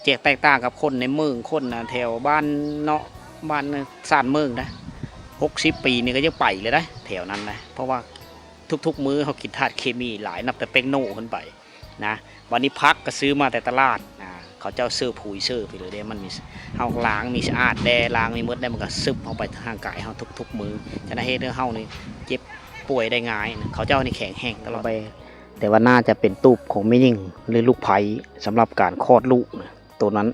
ແຈກແຕກຕ່າງກັບຄົນໃນເມືອງ, ຄົນນະແຖວບ້ານເນາະ, ບ້ານຊານເມືອງນະ, ຫົກສິບປີນີ້ກໍຍັງໄປເລີຍນະ ແຖວນັ້ນນະ. ເພາະວ່າທຸກໆມື້ເຮົາກິນທາດເຄມີຫຼາຍ, ນັບແຕ່ແປ້ງໂນຂຶ້ນໄປນະ. ບັດນີ້ຜັກກໍຊື້ມາແຕ່ຕະຫຼາດນະ, ເຂົາເຈົ້າເຊີປຸ໋ຍເຊີໄປເລີຍເດ້. ມັນມີ ເຮົາລ້າງມີສະອາດແດ່, ລ້າງມີໝົດແດ່, ມັນກໍຊຶບເຂົ້າໄປທາງຮ່າງກາຍເຮົາທຸກໆມື້. ສະນັ້ນເຮັດໃຫ້ເຮົານີ້ເຈັບປ່ວຍໄດ້ງ່າຍນະ, ເຂົາເຈົ້ານີ້ແຂງແຮງຕະຫຼອດ. ແຕ່ວ່າໜ້າຈະເປັນຕູບຂອງແມ່ຍິງ ຫຼື ລູກໃພ້ ສຳລັບການຄອດລູກນະ. ໂຕນັ້ນ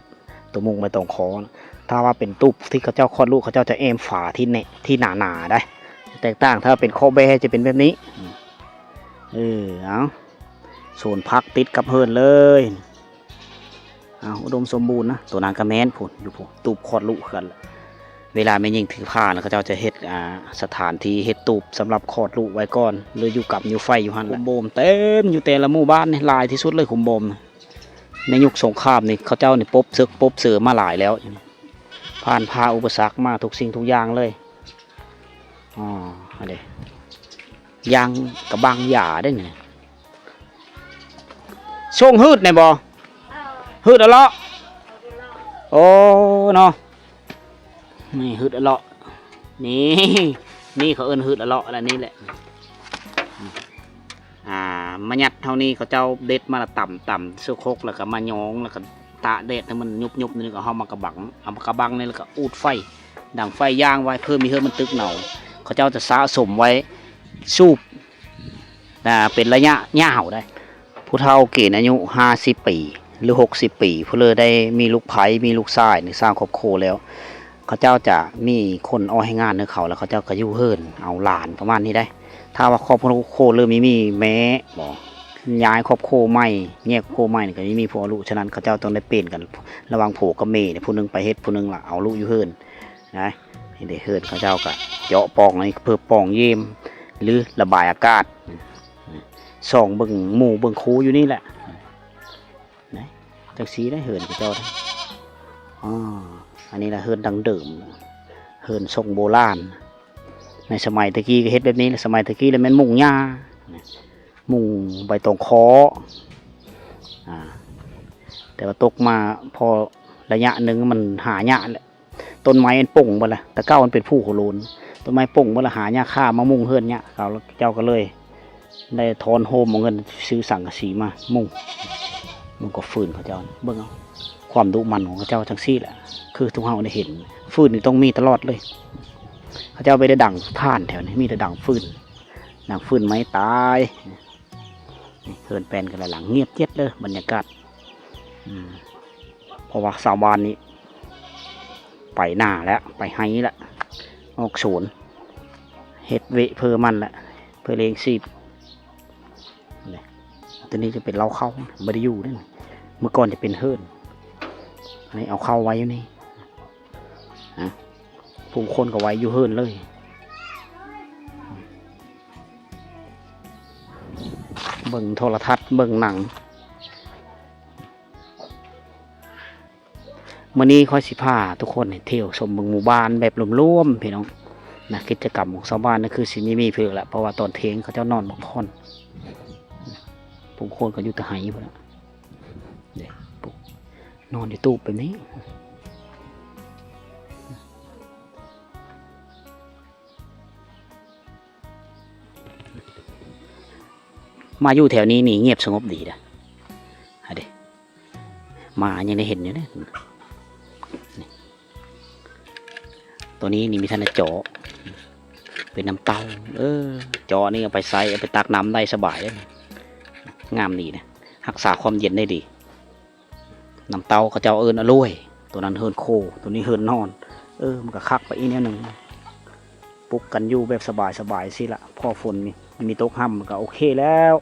ໂຕມຸງໃບຕອງຄໍນະ. ຖ້າວ່າເປັນຕູບທີ່ເຂົາເຈົ້າຄອດລູກ, ເຂົາເຈົ້າຈະແອ້ມຝາທີ່ແໜ້ ທີ່ໜາໆໄດ໋. ແຕກຕ່າງ ຖ້າເປັນຄໍແບ້ຈະເປັນແບບນີ້. ເອີ ເອົາ ສວນຜັກຕິດກັບເຮືອນເລີຍ. ເອົາ ອຸດົມສົມບູນນະ. ໂຕນັ້ນກໍແມ່ນພຸ້ນ ຢູ່ພຸ້ນ ຕູບຄອດລູກຄືກັນ. ເວລາແມ່ຍິງຖືພານະ ເຂົາເຈົ້າຈະເຮັດ ອ່າ ສະຖານທີ່ເຮັດຕູບສຳລັບຄອດລູກໄວ້ກ່ອນ ຫຼື ຢູ່ກຳຢູ່ໄຟຢູ່ຫັ້ນ. ຂຸມໂບມເຕັມຢູ່ແຕ່ລະໝູ່ບ້ານນີ້ ຫຼາຍທີ່ສຸດເລີຍຂຸມໂບມນະ. ໃນຍຸກສົງຄາມນີ້ ເຂົາເຈົ້ານີ້ປົບເສິກປົບເສີມາຫຼາຍແລ້ວ, ຜ່ານຜ່າອຸປະສັກມາທຸກສິ່ງທຸກຢ່າງເລີຍ. ອໍ ອັນນີ້ ຢາງກະບັງຢາເດ້ນີ້. ຊົງຮືດແນ່ບໍ່? ຮືດອະເລາະ. ໂອ້ ເນາະ. ນີ້ ຮຶດອະເລາະ ນີ້ ນີ້ເຂົາເອີ້ນຮຶດອະເລາະ ອັນນີ້ແຫຼະ. ອ່າ ມາຍັດເຮົານີ້ ເຂົາເຈົ້າເດັດມາລະຕຳ ຕຳໃສ່ຄົກ ແລ້ວກໍມາຍອງ ແລ້ວກໍຕາກແດດໃຫ້ມັນຍຸບໆ ນີ້ກໍເຮົາມາກະບັງ ເອົາມາກະບັງນີ້ ແລ້ວກໍອູດໄຟ ດັງໄຟຢ່າງໄວ້ ເພື່ອມີເຮືອນມັນຕຶກເໜົາ. ເຂົາເຈົ້າຈະສະສົມໄວ້ສູບ ນະ ເປັນໄລຍະຍາວໄດ໋. ຜູ້ເຖົ້າເກນອາຍຸຫ້າສິບປີ ຫຼື ຫົກສິບປີ ຜູ້ເລີຍໄດ້ມີລູກໃພ້ ມີລູກຊາຍ ຫຼື ສ້າງຄອບຄົວແລ້ວ ເຂົາເຈົ້າຈະມີຄົນອອກແຮງງານໃຫ້ເຂົາ ແລ້ວເຂົາເຈົ້າກໍຢູ່ເຮືອນເອົາຫຼານປະມານນີ້ໄດ໋. ຖ້າວ່າຄອບຄົວເລີ່ມມີ ມີແມ່ບໍ ຍ້າຍຄອບຄົວໃໝ່ ແຍກຄອບຄົວໃໝ່ນີ້ ກໍມີ ມີຜູ້ເອົາລູກ. ສະນັ້ນ ເຂົາເຈົ້າຕ້ອງໄດ້ປ່ຽນກັນລະຫວ່າງຜົວກັບແມ່ ຜູ້ໜຶ່ງໄປເຮັດ ຜູ້ໜຶ່ງລະເອົາລູກຢູ່ເຮືອນ. ນະ ເຫັນເດ້ ເຮືອນເຂົາເຈົ້າກະເຈາະປ່ອງອັນນີ້ເພື່ອປ່ອງເຢັນ ຫຼື ລະບາຍອາກາດ. ສ່ອງເບິ່ງໝູ່ເບິ່ງຄູ່ຢູ່ນີ້ແຫຼະ ນະ ຈັ່ງຊີ້ໄດ໋ເຮືອນເຂົາເຈົ້ານະ. ອໍ ອັນນີ້ລະເຮືອນດັ້ງເດີມ ເຮືອນຊົງໂບລານ. ໃນສະໄໝແຕ່ກີ້ກໍເຮັດແບບນີ້ແຫຼະ, ສະໄໝແຕ່ກີ້ລະແມ່ນມຸງຫຍ້າ ມຸງໃບຕອງຄໍ. ອ່າ ແຕ່ວ່າຕົກມາພໍໄລຍະໜຶ່ງມັນຫາຍາກແຫຼະ. ຕົ້ນໄມ້ມັນປົ່ງເບິດລະ, ແຕ່ເກົ່າມັນເປັນພູໂຄໂລນ, ຕົ້ນໄມ້ປົ່ງເບິດລະ, ຫາຫຍ້າຄາມາມຸງເຮືອນຫຍ້າ. ເຂົາເຈົ້າກໍເລີຍໄດ້ທອນໂຮມເອົາເງິນຊື້ສັງກະສີມາມຸງ. ມຸງກັບຟືນເຂົາເຈົ້າ, ເບິ່ງເອົາຄວາມດຸໝັ່ນຂອງເຂົາເຈົ້າຈັ່ງຊີ້ແຫຼະ, ຄືທຸກເຮົາໄດ້ເຫັນ. ຟືນນີ້ຕ້ອງມີຕະຫຼອດເລີຍ, ເຂົາເຈົ້າບໍ່ໄດ້ດັງຖ່ານແຖວນີ້, ມີແຕ່ດັງຟືນ, ດັງຟືນໄມ້ຕາຍ. ນີ້ເຮືອນແປ້ນກັນຫຼາຍຫຼັງ, ງຽບເຈັດເດີບັນຍາກາດ. ອືມ ເພາະວ່າຊາວບ້ານນີ້ໄປນາແລ້ວ, ໄປໄຮ່ແລ້ວ, ອອກສວນ, ເຮັດເວະເພື່ອມັນແຫຼະ, ເພື່ອລ້ຽງຊີບ. ນີ້ ຕົວນີ້ຈະເປັນເລົ້າເຂົ້າ, ບໍ່ໄດ້ຢູ່ເດ້. ເມື່ອກ່ອນຈະເປັນເຮືອນ, ອັນນີ້ເອົາເຂົ້າໄວ້ຢູ່ນີ້. ນະ ຜູ້ຄົນກໍໄວ້ຢູ່ເຮືອນເລີຍ, ເບິ່ງໂທລະທັດ ເບິ່ງໜັງ. ມື້ນີ້ຂ້ອຍຊິພາທຸກຄົນນີ້ທ່ຽວຊົມເບິ່ງໝູ່ບ້ານແບບລວມໆ ພີ່ນ້ອງນະ. ກິດຈະກຳຂອງຊາວບ້ານນີ້ຄືຊິມີ ມີເພິ່ນລະ, ເພາະວ່າຕອນທ່ຽງເຂົາເຈົ້ານອນພັກຜ່ອນ, ຜູ້ຄົນກໍຢູ່ແຕ່ໄຮ່ພຸ້ນລະ. ເດ້ ນອນຢູ່ຕູບແບບນີ້. ມາຢູ່ແຖວນີ້ນີ້ງຽບສະຫງົບດີເດ້. ຫາເດ້ ໝາຍັງໄດ້ເຫັນຢູ່ເດ້. ນີ້ ຕົວນີ້ນີ້ມີທັນໄດ້ເຈາະ, ເປັນນ້ຳເຕົ້າ. ເອີ ເຈາະນີ້ເອົາໄປໃຊ້, ເອົາໄປຕັກນ້ຳໄດ້ສະບາຍເດ້. ງາມດີນະ, ຮັກສາຄວາມເຢັນໄດ້ດີ. ນ້ຳເຕົ້າເຂົາເຈົ້າເອີ້ນອະລວຍ, ຕົວນັ້ນເຮືອນໂຄ, ຕົວນີ້ເຮືອນນອນ. ເອີ ມັນກໍຄັກໄປອີກແນວໜຶ່ງ, ປຸກກັນຢູ່ແບບສະບາຍໆ ຊີ້ລະ. ພໍຝົນມີ ມີຕົກຮ່ຳກໍໂອເຄແລ້ວ.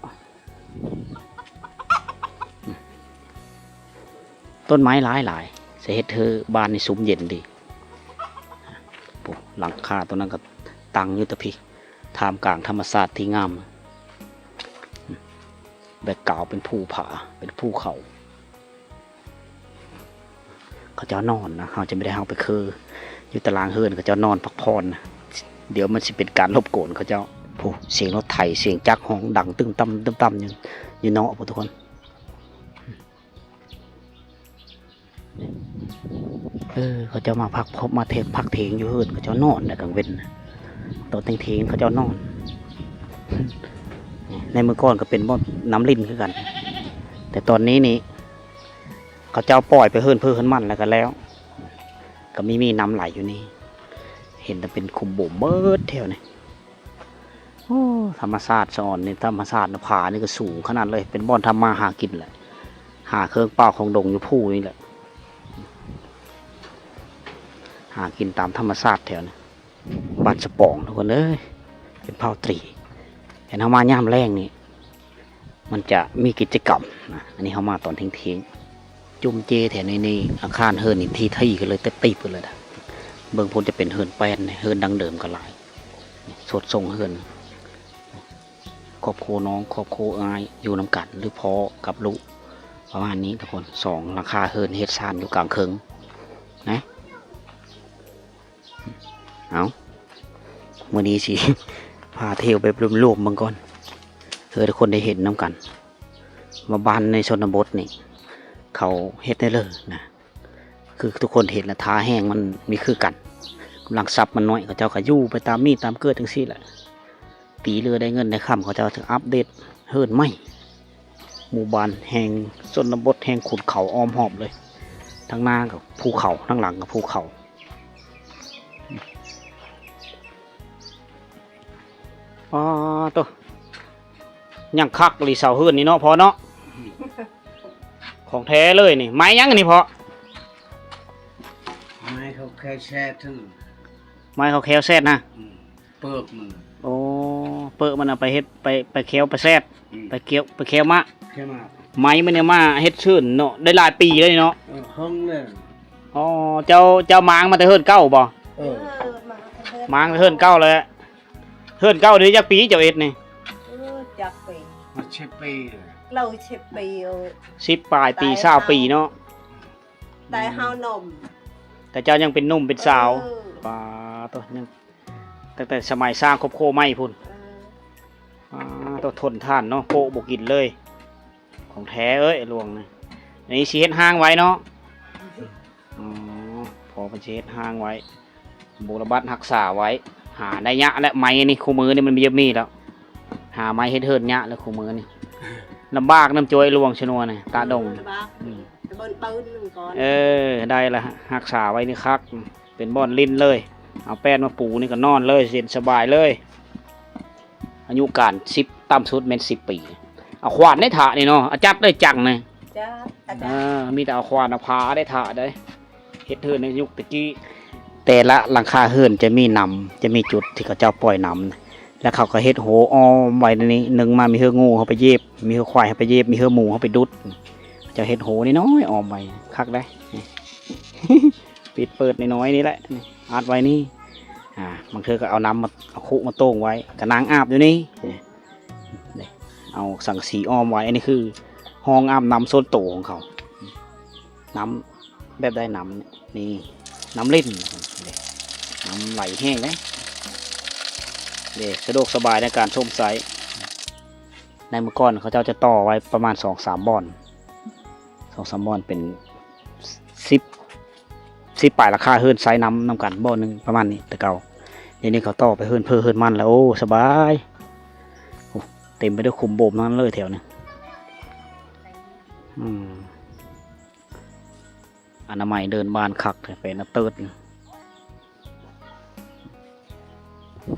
ຕົ້ນໄມ້ຫຼາຍໆ ຈະເຮັດໃຫ້ບ້ານນີ້ຊຸ່ມເຢັນດີ. ໂອ້ ຫຼັງຄາຕົວນັ້ນກໍຕັ້ງຢູ່ແຕ່ພີ້, ທ່າມກາງທຳມະຊາດທີ່ງາມ. ແບັກກຣາວເປັນພູຜາ ເປັນພູເຂົາ. ເຂົາເຈົ້ານອນນະ ເຮົາຈະບໍ່ໄດ້ເຂົ້າໄປຄື ຢູ່ຕາລາງເຮືອນເຂົາເຈົ້ານອນພັກຜ່ອນນະ ດຽວມັນຊິເປັນການລົບກວນເຂົາເຈົ້າ. ໂອ້ ສຽງລົດໄຖ ສຽງຈັກຮ້ອງດັງຕຶ້ມຕ່ຳ ຕຶ້ມຕ່ຳຢູ່ ຢູ່ນອກພຸ້ນທຸກຄົນ. ເອີ ເຂົາເຈົ້າມາພັກ ມາເທ ພັກເຖງຢູ່ເຮືອນ ເຂົາເຈົ້ານອນໃນກາງເວັນ ຕອນເຖງໆ ເຂົາເຈົ້ານອນ. ໃນມື້ກ່ອນກໍເປັນບ່ອນນ້ຳລິນຄືກັນ ແຕ່ຕອນນີ້ນີ້ ເຂົາເຈົ້າປ່ອຍໄປເຮືອນເພີເຮືອນມັນແລ້ວກໍແລ້ວ ກໍມີ ມີນ້ຳໄຫຼຢູ່ນີ້ ເຫັນແຕ່ເປັນຂຸມໂບມເບິດແຖວນີ້. ໂອ້ ທຳມະຊາດສະອອນນີ້ ທຳມະຊາດນະ ຜານີ້ກໍສູງຂະໜາດເລີຍ ເປັນບ່ອນທຳມາຫາກິນແຫຼະ ຫາເຄື່ອງປ່າຂອງດົງຢູ່ພູນີ້ແຫຼະ ຫາກິນຕາມທຳມະຊາດແຖວນີ້. ບ້ານສະປອງທຸກຄົນເອີຍ ເປັນເຜົ່າຕີ ເຫັນເຮົາມາຍາມແລງນີ້ ມັນຈະມີກິດຈະກຳນະ. ອັນນີ້ເຮົາມາຕອນທ່ຽງໆ ຈຸ່ມເຈແຖວນີ້ນີ້ ອາຄານເຮືອນນີ້ທີ່ ທີ່ກັນເລີຍ ຕິດຕິບກັນເລີຍນະ. ເບິ່ງພຸ້ນຈະເປັນເຮືອນແປ້ນ ເຮືອນດັ້ງເດີມກໍຫຼາຍ ສົດຊົງເຮືອນ ຄອບຄົວນ້ອງ ຄອບຄົວອ້າຍ ຢູ່ນຳກັນ ຫຼືພໍ່ກັບລູກ ປະມານນີ້ທຸກຄົນ. ສອງຫຼັງຄາເຮືອນ ເຮັດຊານຢູ່ກາງເຄິ່ງນະ. ເອົາ ມື້ນີ້ຊິພາທ່ຽວແບບລວມໆເບິ່ງກ່ອນ ເພື່ອທຸກຄົນໄດ້ເຫັນນຳກັນວ່າບ້ານໃນຊົນນະບົດນີ້ ເຂົາເຮັດແນວໃດນະ. ຄືທຸກຄົນເຫັນລະ ທ່າແຮງມັນມີຄືກັນ ກຳລັງຊັບມັນໜ້ອຍ ເຂົາເຈົ້າກໍຢູ່ໄປຕາມມີຕາມເກີດຈັ່ງຊີ້ແຫຼະ. ປີເຫຼືອໄດ້ເງິນໄດ້ຄຳ ເຂົາເຈົ້າຈະອັບເດດເຮືອນໃໝ່. ໝູ່ບ້ານແຫ່ງຊົນນະບົດ ແຫ່ງຂຸນເຂົາອ້ອມຮອບເລີຍ ທາງໜ້າກໍພູເຂົາ ທາງຫຼັງກໍພູເຂົາ. ອໍ ໂຕ ຍັງຄັກອີ່ຫຼີເສົາເຮືອນນີ້ເນາະພໍ່ເນາະ ຂອງແທ້ເລີຍນີ້. ໄມ້ຫຍັງອັນນີ້ພໍ່? ໄມ້ເຂົາແຄວແຊດຫັ້ນ ໄມ້ເຂົາແຄວແຊດນະ. ອືມ ເປີກມັນ ໂອ້ ເປີກມັນເອົາໄປເຮັດ ໄປ ໄປແຄວໄປແຊດ ອືມ ໄປກຽວ ໄປແຄວມາ ແຄວມາ ໄມ້ມັນເອົາມາເຮັດເຮືອນເນາະ ໄດ້ຫຼາຍປີແລ້ວນີ້ເນາະ. ເອີ ເຫິງແລ້ວ. ອໍ ເຈົ້າ ເຈົ້າມ້າງມາແຕ່ເຮືອນເກົ່າບໍ່? ເອີ ເອີ ມ້າງແຕ່ເຮືອນ ມ້າງແຕ່ເຮືອນເກົ່າແລ້ວ. ເຮືອນເກົ່ານີ້ຈັກປີເຈົ້າເຮັດນີ້? ເອີ ຈັກປີ ມາສິບປີ ເກົ້າສິບປີ ເອີ ສິບປາຍປີ ຊາວປີເນາະ ແຕ່ເຮົາໜຸ່ມ ແຕ່ເຈົ້າຍັງເປັນໜຸ່ມເປັນສາວ. ເອີ ປາໂຕ ຍັງ ຕັ້ງແຕ່ສະໄໝສ້າງຄອບຄົວໃໝ່ພຸ້ນ. ເອີ ປາໂຕ ທົນທານເນາະ ໂປະບໍ່ກິນເລີຍ ຂອງແທ້ເອີຍ ຫຼວງນະ. ອັນນີ້ຊິເຮັດຮ່າງໄວ້ເນາະ. ອໍ ພໍ່ເພິ່ນຊິເຮັດຮ່າງໄວ້ ບົວລະບັດຮັກສາໄວ້ ຫາໄດ້ຍາກແຫຼະ ໄມ້ນີ້ ຄູ່ມື້ນີ້ມັນບໍ່ມີແລ້ວ ຫາໄມ້ເຮັດເຮືອນຍາກແລ້ວຄູ່ມື້ນີ້ ລຳບາກນຳໂຈຍ ຫຼວງຊະນົວນະ ຕາດົງ. ເອີ ລຳບາກ ອືມ ແຕ່ເບິ່ງໆໜຶ່ງກ່ອນ ເອີ ໄດ້ລະ ຮັກສາໄວ້ນີ້ຄັກ ເປັນບ່ອນຫຼິ້ນເລີຍ ເອົາແປ້ນມາປູນີ້ກໍນອນເລີຍ ເຢັນສະບາຍເລີຍ. ອາຍຸການສິບ ຕ່ຳສຸດແມ່ນສິບປີ. ເອົາຂວານໄດ້ຖານີ້ເນາະ ເອົາຈັກໄດ້ຈັງນີ້. ເອີ ມີແຕ່ເອົາຂວານເອົາຜາໄດ້ຖາໄດ້ ເຮັດເຮືອນໃນຍຸກແຕ່ກີ້. ແຕ່ລະຫຼັງຄາເຮືອນຈະມີນຳ ຈະມີຈຸດທີ່ເຂົາເຈົ້າປ່ອຍນຳ ແລ້ວເຂົາກໍເຮັດໂຫອ້ອມໄວ້ໃນນີ້. ໜຶ່ງມາມີເຮືອງູເຮົາໄປເຫຢີບ ມີເຮືອຄວາຍເຮົາໄປເຫຢີບ ມີເຮືອໝູເຮົາໄປດຸດ. ເຂົາເຈົ້າເຮັດໂຫນ້ອຍໆອ້ອມໄວ້ ຄັກເດ້. ປິດເປີດນ້ອຍໆນີ້ແຫຼະ ອັດໄວ້ນີ້. ອ່າ ບາງເທື່ອກໍເອົານ້ຳມາ ເອົາຄຸມາໂຕ່ງໄວ້ ກໍນັ່ງອາບຢູ່ນີ້. ນີ້ ເອົາສັງກະສີອ້ອມໄວ້. ອັນນີ້ຄືຫ້ອງອາບນ້ຳສ່ວນໂຕຂອງເຂົາ. ນ້ຳແບບໃດ? ນ້ຳນີ້ ນ້ຳລິນ ນ້ຳໄຫຼແຮງເດ້. ເດ້ ສະດວກສະບາຍໃນການຊົມໃຊ້. ໃນເມື່ອກ່ອນເຂົາເຈົ້າຈະຕໍ່ໄວ້ປະມານສອງສາມບ່ອນ ສອງສາມບ່ອນ ເປັນສິບ ສິບປາຍຫຼັງຄາເຮືອນໃຊ້ນ້ຳນຳກັນບ່ອນໜຶ່ງປະມານນີ້ແຕ່ເກົ່າ. ດຽວນີ້ເຂົາຕໍ່ໄປເຮືອນເພີເຮືອນມັນແລ້ວ ໂອ້ ສະບາຍ. ໂອ້ ເຕັມໄປດ້ວຍຂຸມໂບມທັງນັ້ນເລີຍແຖວນີ້. ອືມ ອະນາໄມເດີ່ນບ້ານຄັກແທ້ ເປັນອາເຕີດ.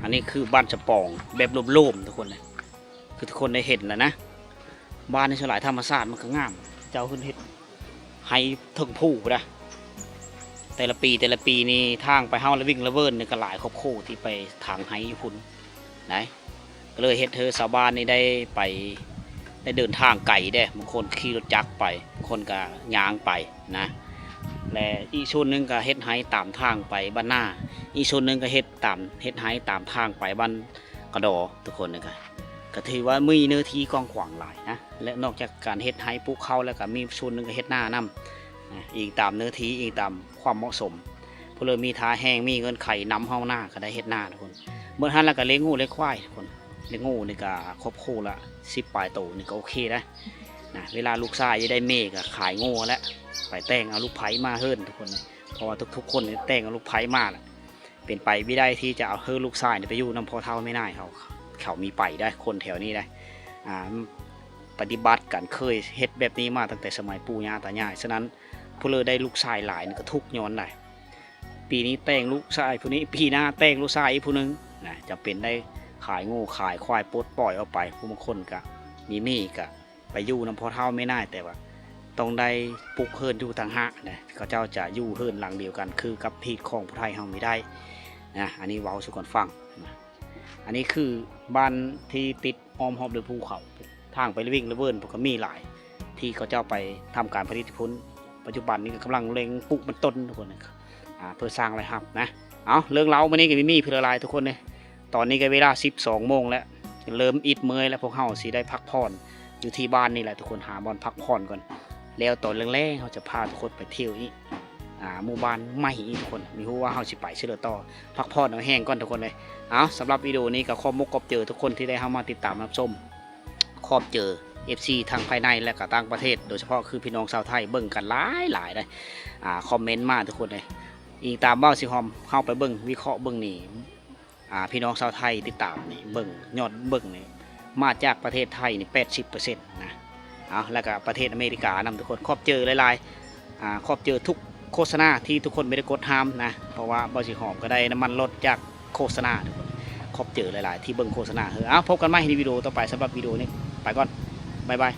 ອັນນີ້ຄືບ້ານສະປອງແບບໂລບໆ ທຸກຄົນເອີຍ ຄືທຸກຄົນໄດ້ເຫັນແລ້ວນະ. ບ້ານນີ້ສ່ວນຫຼາຍທຳມະຊາດມັນກໍງາມ ເຈົ້າເພິ່ນເຮັດໄຮ່ເທິງພູພຸ້ນນະ. ແຕ່ລະປີ ແຕ່ລະປີນີ້ທາງໄປເຮົາລະວິ່ງລະເວີນນີ້ ກໍຫຼາຍຄອບຄົວທີ່ໄປຖາງໄຮ່ຢູ່ພຸ້ນໄດ໋. ກໍເລີຍເຮັດໃຫ້ຊາວບ້ານນີ້ໄດ້ໄປ ໄດ້ເດີນທາງໄກເດ້ ບາງຄົນຂີ່ລົດຈັກໄປ ບາງຄົນກໍຍ່າງໄປນະ. ແລະ ອີກສ່ວນໜຶ່ງກໍເຮັດໄຮ່ຕາມທາງໄປບ້ານນາ ອີກສ່ວນໜຶ່ງກໍເຮັດຕາມ ເຮັດໄຮ່ຕາມທາງໄປບ້ານກະດໍ ທຸກຄົນ. ນີ້ກໍ ກໍຖືວ່າມີເນື້ອທີ່ກວ້າງຂວາງຫຼາຍນະ. ແລະ ນອກຈາກການເຮັດໄຮ່ປູກເຂົ້າແລ້ວ ກໍມີສ່ວນໜຶ່ງກໍເຮັດນານຳ. ອີງຕາມເນື້ອທີ່ ອີງຕາມຄວາມເໝາະສົມ. ຜູ້ເລີຍມີທ່າແຮງ ມີເງື່ອນໄຂນຳເຮົານາ ກໍໄດ້ເຮັດນາທຸກຄົນ. ເໝິດຫັ້ນແລ້ວກໍລ້ຽງງົວລ້ຽງຄວາຍທຸກຄົນ. ລ້ຽງງົວນີ້ກໍຄອບຄົວລະສິບປາຍໂຕນີ້ກໍໂອເຄນະ. ນະ ເວລາລູກຊາຍຢາກໄດ້ເມກໍຂາຍງົວແຫຼະ ໄປແຕ່ງເອົາລູກໃພ້ມາເຮືອນທຸກຄົນ. ເພາະວ່າທຸກໆຄົນນີ້ແຕ່ງເອົາລູກໃພ້ມາແຫຼະ. ເປັນໄປບໍ່ໄດ້ທີ່ຈະເອົາເຮືອລູກຊາຍນີ້ໄປຢູ່ນຳພໍ່ເຖົ້າແມ່ນາຍເຂົາ. ເຂົາມີໄປໄດ໋ ຄົນແຖວນີ້ໄດ໋ ອາ ປະຕິບັດກັນ ເຄີຍເຮັດແບບນີ້ມາຕັ້ງແຕ່ສະໄໝປູ່ຍ່າຕາຍາຍ. ສະນັ້ນ ຜູ້ເລີຍໄດ້ລູກຊາຍຫຼາຍນີ້ກໍທຸກຍ້ອນໃດ໋. ປີນີ້ແຕ່ງລູກຊາຍຜູ້ນີ້ ປີໜ້າແຕ່ງລູກຊາຍອີກຜູ້ໜຶ່ງນະ. ຈຳເປັນໄດ້ຂາຍງົວຂາຍຄວາຍ ປົດປ່ອຍອອກໄປ. ຜູ້ບາງຄົນກໍມີເມກໍ ໄປຢູ່ນຳພໍ່ເຖົ້າແມ່ນາຍ ແຕ່ວ່າຕ້ອງໄດ້ປຸກເຮືອນຢູ່ຕ່າງຫາກນະ. ເຂົາເຈົ້າຈະຢູ່ເຮືອນຫຼັງດຽວກັນຄືກັບຮີດຄອງຜູ້ໄທເຮົາມີໄດ້ນະ. ອັນນີ້ເວົ້າສູ່ກັນຟັງນະ. ອັນນີ້ຄືບ້ານທີ່ຕິດອ້ອມຮອບດ້ວຍພູເຂົາ. ທາງໄປເວັງລະເວີນ ພວກກໍມີຫຼາຍ ທີ່ເຂົາເຈົ້າໄປທຳການຜະລິດຜົນ. ປັດຈຸບັນນີ້ກໍກຳລັງເລັ່ງປູກມັນຕົ້ນທຸກຄົນນະ. ອ່າ ເພື່ອສ້າງລາຍຮັບນະ. ເອົາ ເລື່ອງເລົ່າມື້ນີ້ກໍມີ ມີເພື່ອຫຼາຍທຸກຄົນເດ້. ຕອນນີ້ກໍເວລາສິບສອງໂມງແລ້ວ ເລີ່ມອິດເມື່ອຍແລ້ວ. ພວກເຮົາຊິໄດ້ພັກຜ່ອນຢູ່ທີ່ບ້ານນີ້ແຫຼະທຸກຄົນ ຫາບ່ອນພັກຜ່ອນກ່ອນ. ແລ້ວຕອນແລງໆ ເຮົາຈະພາທຸກຄົນໄປທ່ຽວອີກ ອ່າ ໝູ່ບ້ານໃໝ່ອີກທຸກຄົນ. ບໍ່ຮູ້ວ່າເຮົາຊິໄປເທື່ອໃດຕໍ່. ພັກຜ່ອນເອົາແຮງກ່ອນທຸກຄົນເອີຍ. ເອົາ ສຳລັບວິດີໂອນີ້ກໍຂອບມຸກຂອບໃຈທຸກຄົນທີ່ໄດ້ເຂົ້າມາຕິດຕາມຮັບຊົມ. ຂອບໃຈ ເອັຟຊີ ທັງພາຍໃນ ແລະ ກໍຕ່າງປະເທດ ໂດຍສະເພາະຄືພີ່ນ້ອງຊາວໄທເບິ່ງກັນຫຼາຍໆເດ້. ອ່າ ຄອມເມັນມາທຸກຄົນເດ້. ອີງຕາມເວົ້າຊິຫອມ ເຮົາໄປເບິ່ງ ວິເຄາະເບິ່ງນີ້ ອ່າ ພີ່ນ້ອງຊາວໄທຕິດຕາມນີ້ ເບິ່ງ ຍອດເບິ່ງນີ້ ມາຈາກປະເທດໄທນີ້ ແປດສິບເປີເຊັນນະ. ເອົາ ແລ້ວກໍປະເທດອາເມລິການຳທຸກຄົນ. ຂອບໃຈຫຼາຍໆ ອ່າ ຂອບໃຈທຸກໂຄສະນາທີ່ທຸກຄົນບໍ່ໄດ້ກົດຫ້າມນະ ເພາະວ່າເວົ້າຊິຫອມກໍໄດ້ນ້ຳມັນລົດຈາກໂຄສະນາທຸກຄົນ. ຂອບໃຈຫຼາຍໆທີ່ເບິ່ງໂຄສະນາ. ເອີ ເອົາ ພົບກັນໃໝ່ໃນວິດີໂອຕໍ່ໄປ. ສຳລັບວິດີໂອນີ້ໄປກ່ອນ ບາຍບາຍ.